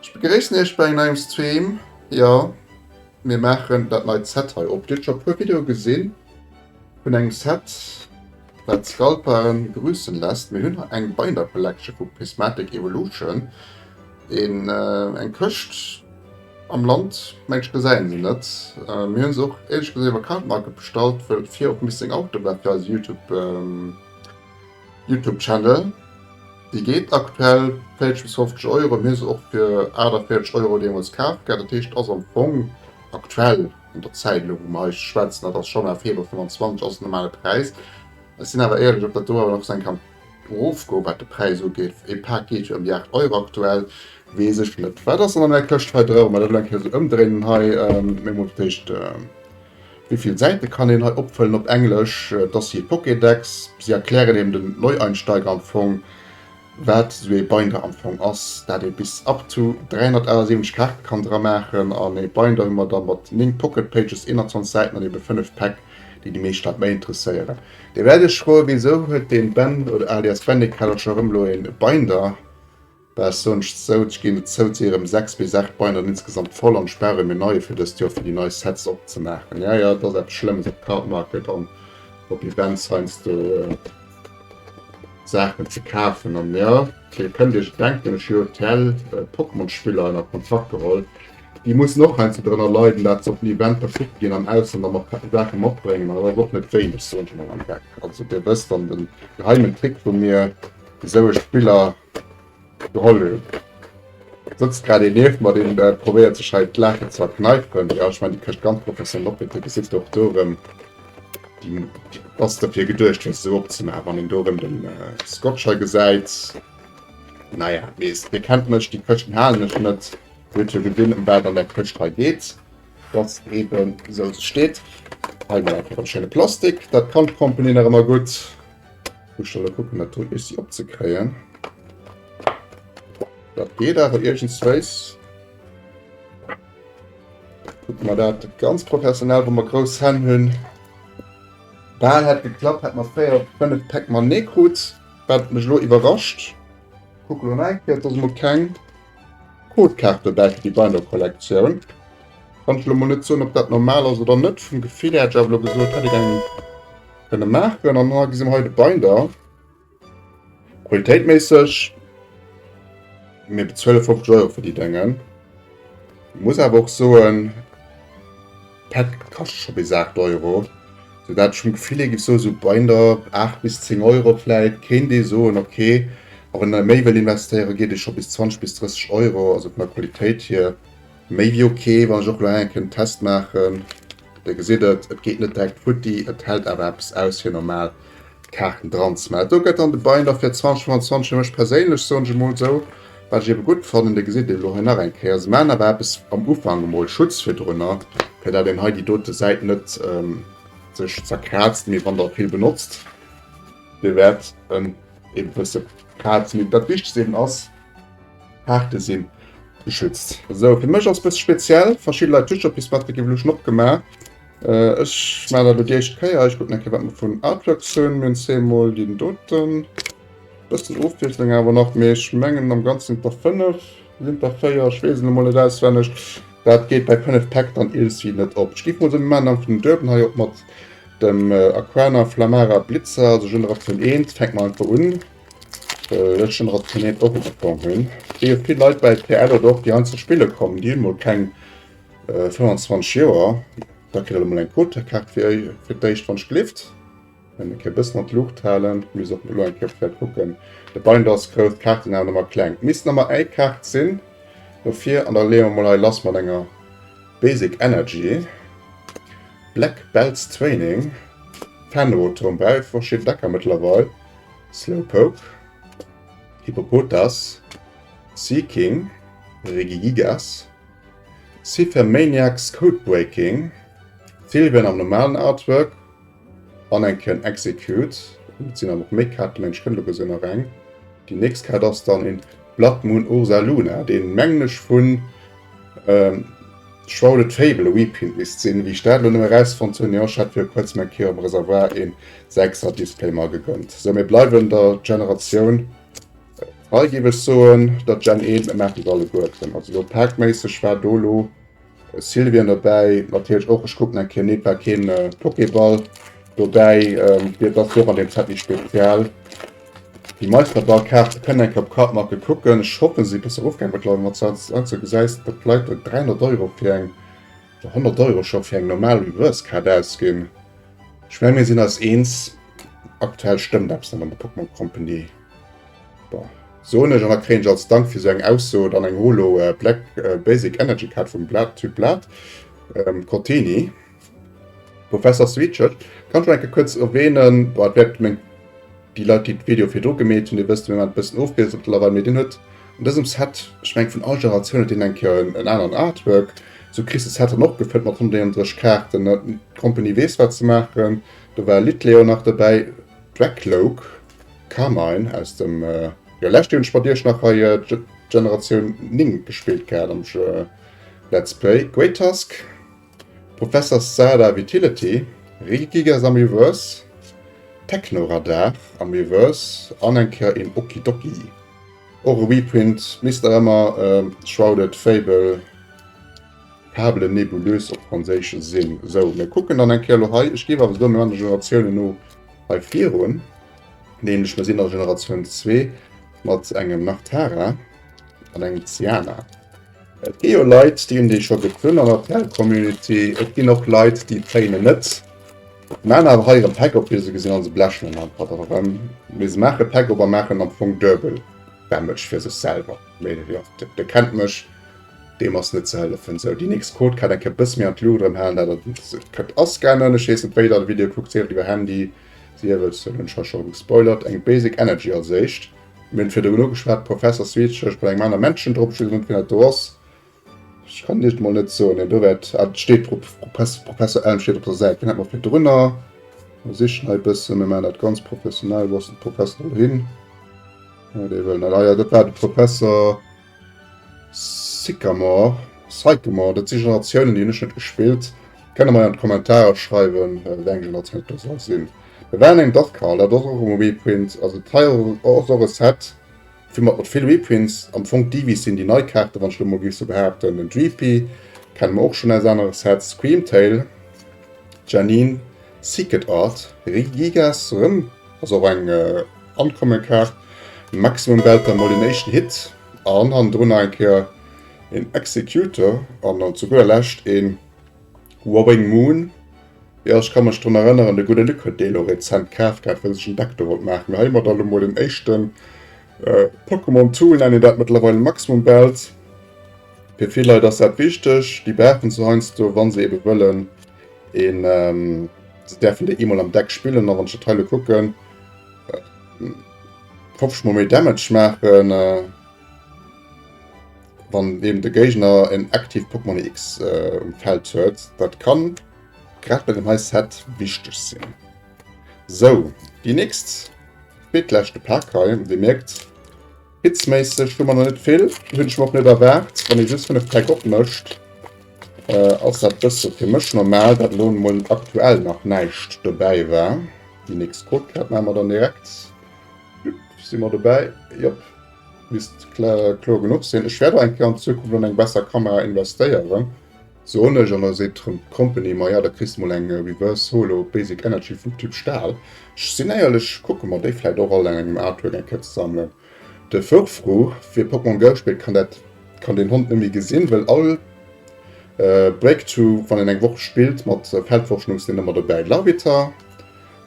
Ech begréissen iech bei engem neiem Stream. Jo, mir maachen dat neit Set hei op. Dir hutt scho e puer Videoe gesinn vun engem Set, wat Scalperen grüßen lässt. Mir hunn hei eng Binder Collection vu Prismatic Evolution. Een, eng Këscht am Land, mengt ech gesäit een se net. Mir hunn se och éierlech gesot iwwer Cardmarket bestallt, well et Fear of Missing Out do war fir eise Youtube. Youtube Channel, déi geet aktuell 40 bis 50 Euro, mir hu se och fir 48 Euro deemools kaf gehat, dat heescht ass am Fong aktuell an der Zäit elo wou mer hei schwätzen, dat ass schonn am Februar 25, ass den normale Präis. Ech sinn awer éierlech, ob dat do awer nach eng kann erofgoen, wat de Präis ugeet, ee Pak geet jo ëm déi 8 Euro aktuell, weess ech net. Wat ass dann an där Këscht hei dran? Wa mer dat elo eng Kéier esou ëmdréinen hei, mir mol fir d'éischt. Wéi vill Säite kann een hei opfëllen op Englesch? Et ass hir Pokédex. Si erklären eben den Neueinsteiger am Fong, wat esou ee Binder am Fong ass, dat ee bis up to 378 Kaarte kann dra maachen. An ee Binder hu mer da mat 9 Pocket Pages, 21 Säiten an ebe 5 Päck, déi déi meescht Leit méi interesséieren. Dir wäert iech froen, Wisou huet deen Ben oder alias Bennykeller scho rëm elo ee Binder? Bah, soen ech zou, ech ginn et zou, et si erëm 6 bis 8 Binderen insgesamt voll an ech brauch erëm een neie fir dëst Joer fir déi nei Sets opzemaachen. Ja, ja, et ass eppes Schlëmmes op Cardmarket an op Events heiansdo Saachen ze kafen an ja, dir kënnt iech et denken, ech hu jo TL Pokémon-Spiller ënner Kontrakt geholl, déi mussen och heiansdo drënner leiden, dat se op den Eventer kucke ginn am Ausland a mat Saache matbréngen an dat ass och net wéineg, soen ech emol am Geck. Also dir wësst dann de geheimen Trick vu mir, wisou ech Spiller Geholl hunn. Sëtzt grad een nieft mer, deen probéiert sech hei d'Laachen ze verkneifen. Jo, ech man déi Këscht ganz professionell op. Dir gesitt och do erëm, déi ass derfir geduecht fir se esou opzemaachen. Wann een do erëm den Scotch hei gesäit. Naja, weess, dir kennt mech, déi Këschten halen ech net. Dir hutt jo gesinn, ëm wat an där Këscht hei geet. Dass eben esou se steet. Hei mol einfach en schéine Plastik, dat kann d'Company nach ëmmer gutt. Muss elo kucken dat do iergendwéi opzekréien. Dat geet awer iergendswéis. Kucke mer dat ganz professionell, wou mer grouss Hänn hunn. Bal hätt geklappt, hätt mer 4, 5 Päck matenee krut, wat mech elo iwwerrascht. Kucke lo nach eng Kéier, et ass emol keng Codekaart dobäi fir déi Binder-Kollektioun. Kann ech elo mol net soen, ob dat normal ass oder net. Vum Gefill här hätt ech awer elo gesot, hätt et eng kënne maachen. An da gesi mer hei de Binder. Qualitéitméisseg, mir bezuele 50 Euro fir déi Déngen. Muss awer och soen, d'Päck kascht scho bis 8 Euro. Sou dat ech vum Gefill hier géif soen, sou Binder 8 bis 10 Euro vläit, kéint ee soen, ok. A wann ee méi wëll investéieren, geet ee scho bis 20 bis 30 Euro. Also vun der Qualitéit hier Méi wéi ok, wann ech och lo eng Kéier en Test maachen. Dir gesitt et, et geet net direkt futti, et hält awer eppes aus fir normal Kaarten dran ze maachen. Do gëtt dann de Binder fir 2025 fir mech perséinlech, soen ech emol esou, wat ech ebe gutt fannen. Dir gesitt et elo hei nach eng Kéier, se maachen awer eppes am Ufank emol Schutz virdrunner, fir dat een hei déi dote Säit net sech zerkraazt, mee wann der vill benotzt, dir wäert en eben e bësse krazen. Mee dat Wichtegst eben ass, Kaarte sinn geschützt. Esou, fir mech ass bësse speziell, verschidde Leit hu scho Prismatic Evolution opgemaach. Ech maachen dat elo déi éischt Kéier. Ech kucken eng Kéier, wat mer vun Artworks hunn. Mir hunn zweemol deen doten. Bëssen Ofwiesslung awer nach, mee ech mengen am Ganzen sinn et der 5, sinn et der 4, ech weess et elo mol net auswenneg. Dat geet bei 5 Päck dann iergendwéi net op. Ech géif mol soen, mir maachen dann vun den Duebelen hei op mat dem Aquana Flamara Blitzer, also Generatioun 1. Fänke mer einfach un. Ech schon hat Planet och ugefaang hunn. Déi jo vill Leit bei TL oder och déi heiansdo spille kommen, déi hunn mol keng 25 Joer. Da kritt der mol eng Quotekaart fir fir d'éischt wann ech gelift. Wenn eng Kéier bëssen an d'Luucht halen, muss och elo eng Kéier vläit kucken. De Binder ass grouss, d'Kaarten awer nëmmer kleng. Et misst nëmmer eng Kaart sinn dofir an da leeë mer mol hei lass mat enger Basic Energy, Black Belts Training, Fernrotom, dräi verschidden Decker mëttlerweil. Slowpoke, Hippopotas, Seaking, Regigigas, Ciphermaniac's Codebreaking, Sylveon am normalen Artwork an eng Kéier en Exeggcute. Et sinn awer och méi Kaarten, mengen ech kënnt elo gesou nach eng. Déi nächst Kaart ass dann een Blood Moon Ursaluna, deen mengen ech vun Shrouded Fable e Reprint misst sinn, wéi ech dat elo nëmme erausfonnt hunn. Jo, ech hat viru kuerzem eng Kéier um Reservoir een 6er Display mer gegönnt. Sou, mir bleiwen der Generatioun. Hei géif ech soen, der Gen 1, mir maachen se alleguerten. Also do packméisseg war do lo Sylvian dobäi, natierlech och, ech kucken eng Kéier, nee, et war keen Pokéball dobäi, dat ass jo och an deem Set méi spezial. Déi Meisterballkaarte kënnen eng Kéier op Cardmarket kucken. Ech hoffen, se si bësse erofgaangen mëttlerweil, mat sou gesäis, datt d'Leit do 300 Euro fir eng, oder 100 Euro scho fir eng normal Reverse-Kaart ausginn. Ech mengen, mir sinn eis eens, aktuell stëmmt eppes net an der Pokémon Company. Bon, soen ech, an da kréien ech als Dank fir sou eng Ausso dann eng Holo Black Basic Energy Kaart vum Blat, Typ Blat, Cottini. Professor Sweetshirt, kann ech eng Kéier kuerz erwähnen, bon, et wäert meng Déi Leit déi d'Video virdru gemeet hunn, déi wëssen, mir waren e bëssen ofgewiesselt mëttlerweil, mee deen huet an dësem Set, ech meng vun all Generatioun huet deen eng Kéier en aneren Artwork. Sou kriss de Set dann och gefëllt mat 131 Kaarten. D'Company weess wat se maachen. Do war Litleo nach dobäi, Drakloak, Carmine aus dem, jo lescht Joer hunn ech mat iech nach hei Generatioun 9 gespillt gehat am Let's Play. Great Tusk. Professor Sada Vitility, Regigigas am Reverse, Technoradar am Reverse an eng Kéier een Okidoki. Och e Reprint, Mister Emmer, Shrouded Fable, Fable Nébuleuse op Franséisch sinn. Sou, mir kucken dann eng Kéier elo hei. Ech géif awer soen, mir maachen de Generatiounen no hei virun. Nämlech mir sinn an der Generatioun 2 mat engem Nachtara an engem Cyana. Et gi jo Leit, déi hunn déi scho gezunn an der Tell-Community. Et ginn och Leit, déi zéien net. Maachen awer hei erëm Päck op, wéi se gesinn, an se blechen en einfach dann erëm. Mee se maache Päck op a maachen am Fong duebel Damage fir sech selwer. Mee jo, Dir kennt mech, deem ass net ze hëllefen. Sou, déi nächst Code kann eng Kéier e bësse méi an d'Luucht erëm halen, dat der et kënnt ascannen. Ech weess net, wéi der de Video kuckt, sief et iwwer Handy, sief et, hunn ech hei scho erëm gespoilert, eng Basic Energy als éischt. Mir hunn virdrun ugeschwat, Professor Sweetchurch mat engem anere Männchen drop, ech weess net wien dat do ass. Ech kann iech mol net soen, wien do wäert. Ah, et steet Professor Elm steet op der Säit. Wien hat mer virdrunner? Mer sichen hei e bëssen, mir maachen dat ganz professionell. Wou ass den Professor elo hin? Ah, dee wëll net. Ah jo, dat war de Professor Sycamore. Sycamore, dat si Generatiounen, déi hunn ech net gespillt. Kënnt der mer an d'Kommentarer schreiwen, wéi eng Generatioun dat do soll sinn. Mir waren eng Dark Hall, dat ass och e Reprint, also d'hei ass och e Set fir mat mat vill Reprints. Am Fong d'Eevees sinn déi nei Kaarten, wann ech lo mol géif sou behaapten. Den Dreepy kenne mer och schonn aus anere Sets, Scream Tail, Janine, Secret Art, Regigigas erëm ass och eng uncommon Kaart, Maximum Belter mol den éischten Hit an hannendrun nach eng Kéier een Executor an dann zu gudder Lescht een Roaring Moon. Jo, ech ka mech drun erënneren, de gudde Luc huet dee lo rezent kaf gehat, well sech en Deck do wollt maachen. Mee hei hu mer da lo mol den éischten Pokémon Tool, nennen een dat mëttlerweil, Maximum Belt. Fir vill Leit ass dat wichteg, déi brauchen se heiansdo, wa se ebe wëllen een, se däerfen déi eemol am Deck spillen a wann ech dat hei lo kucken, 50 mol méi Damage maachen. Wann eben de Géigner en aktiivt Pokémon EX um Feld huet, dat kann grad bei dem hei Set wichteg sinn. Sou, déi nächst zweetleschte Pak hei, Dir mierkt, hitsméisseg hu mer nach net vill, hunn ech mer och net erwaart. Wann ee just 5 Päck opmécht, ass dat bësse fir mech normal, dat elo emol aktuell nach näischt dobäi war. Déi nächst Codekaart maache mer dann direkt. Si mer dobäi? Jop. Misst kloer genuch sinn. Ech wäert och eng Kéier an Zukunft an eng besser Kamera investéieren, soen ech. An da seet erëm d'Company, ma ja, da kriss de mol eng Reverse Holo Basic Energy vum Typ Stahl. Ech sinn éierlech, kucke mer déi vläit och all an engem Artwork eng Kéier ze sammelen. De Furfrou, wie Pokémon Go spillt, kann dat, kann deen Hond net méi gesinn, well all Breakthrough, wann een eng Woch spillt mat Feldforschung, sinn ëmmer dobäi. Larvitar,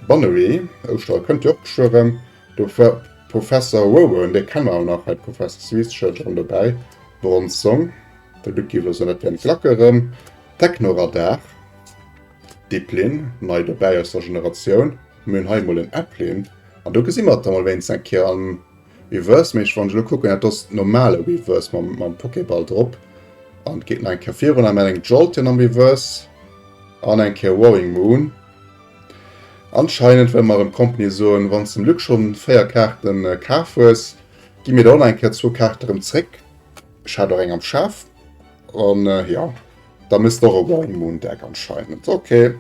Bunnelby, Ouschtere kënnt jo och geschwë rëm. Do war Professor Rowan, dee kenne mer nach, hei Professor Sweetshirt erëm dobäi, Bronzong, de Luc géif elo soen, dat wären d'Glacke erëm, Technoradar, Dipplin, nei dobäi aus der Generatioun, mir hunn hei emol en Applin, an do gesi mer et da mol wéinstens eng Kéier am Reverse, mee wann ech elo kucken, dat ass normale Reverse mam, mam Pokéball drop, an et geet nach eng Kéier virun, a mir hunn eng Jolteon am Reverse an eng Kéier Roaring Moon. Anscheinend wëll mer erëm d'Company soen, wanns dem Luc schonn 4 Kaarten kaf hues, gi mir der och nach eng Kéier zwou Kaarte rëm zréck. Ech hat och eng am Schaf an jo, da mëss de och e Roaring Moon Deck anscheinend. Ok,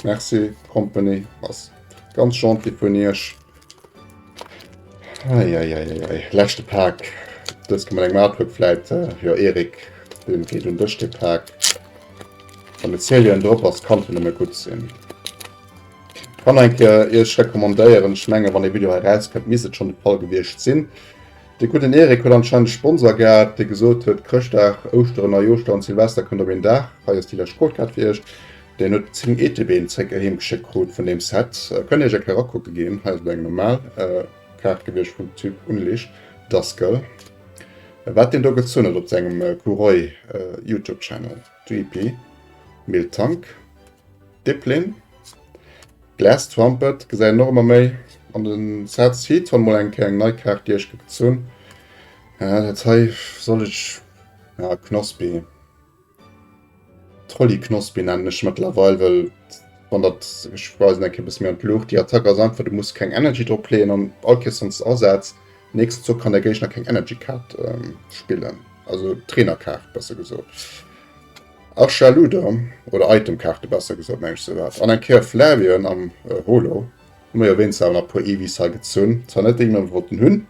merci Company, ass ganz gentil vun iech. Eieieiei, leschte Pak. Dës kann mat engem Artwork vläit, jo Erik, deen geet un dech dee Pak. Wann de Celion drop ass, kann et jo nëmme gutt sinn. Kann eng Kéier iech recommandéieren, ech menge wann dee Video hei erauskënnt, misst et schonn de Fall gewiescht sinn. De gudden Erik huet anscheinend e Sponsor gehat, dee gesot huet, Chrëschtdag, Ouschteren, Neijoschdag an Silvester kënnt op een Dag. Hei ass déi lescht Codekaart fir iech. Deen huet 10 ETBen zréck heem geschéckt krut vun deem Set. Kënnt iech eng Kéier erakucke ginn. Hei ass elo eng normal Kaart gewiescht vum Typ Unleash Duskull. Wat deen do gezunn huet op sengem Kuroi Youtube Channel. Dreepy, Miltank, Dipplin, Glass Trumpet gesäit een och ëmmer méi an den Sets. Heaton mol eng Kéier eng nei Kaart déi ech gezunn. Ja dat hei soll ech, ja Knospi. Trolli Knospi nennen ech mëttlerweil, well wann dat, ech weisen eng Kéier e bësse méi an d'Luucht, déi Attack ass einfach, du muss keng Energy drop leeën an all Kéiers wann s de asetz, nächsten Zuch kann der Géigner keng Energy Kaart spillen, also Trainerkaart besser gesot. Archaluder oder Itemkaarte besser gesot, meng ech sou wat. An eng Kéier Flareon am Holo. Hu mer jo wéinst awer nach e puer Eevees hei gezunn. Zwar net déi, déi mer wollten hunn,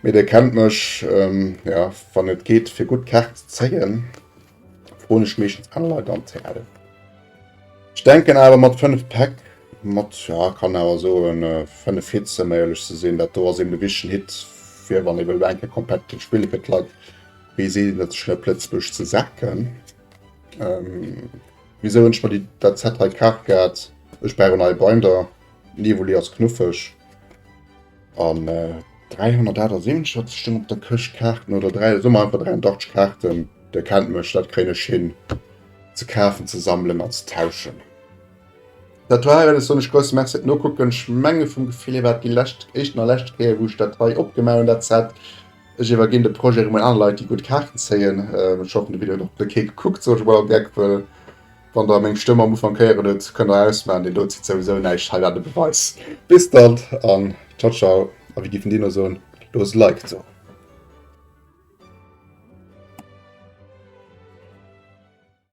mee dir kennt mech, jo, wann et geet fir gutt Kaarten ze zéien, froen ech meeschtens aner Leit an TL. Ech denken awer mat 5 Päck, mat, jo, kann awer soen 5 Hits, ëm éierlech ze sinn, dat do ass eben de wichtegen Hit fir wann ee wëll eng Kéier competitive spille fir d'Leit wéi si dat sech op Lëtzebuerg ze sacken. Ähm, wieso hunn ech mer déi dat Set hei kaf gehat? Ech brauch en neie Binder. Niwoli ass knuffeg. An äh, 378 hat stung op der Këscht Kaarten oder 3, soe mer einfach 83 Kaarten. Dir kennt mech, dat kréien ech hin ze kafen, ze sammelen an ze tauschen. Dat war et, ech soen iech grousse Merci fir d'Nokucken. Ech menge vum Gefill hier war et déi lescht, éischten a lescht Kéier wou ech dat hei opgemaach hunn, dat Set. Ech iwwerginn de Projet erëm un aner Leit, déi gutt Kaarten zéien. Ech hoffen de Video huet och kee gekuckt, soe ech emol am Geck, wëll wann der meng Stëmm am Ufank héieren hutt, kënnt der ausmaachen, deen do zitt souwisou näischt. Hei war de Beweis. Bis dann an ciao ciao a wéi géifen déi elo soen, loosst e Like do.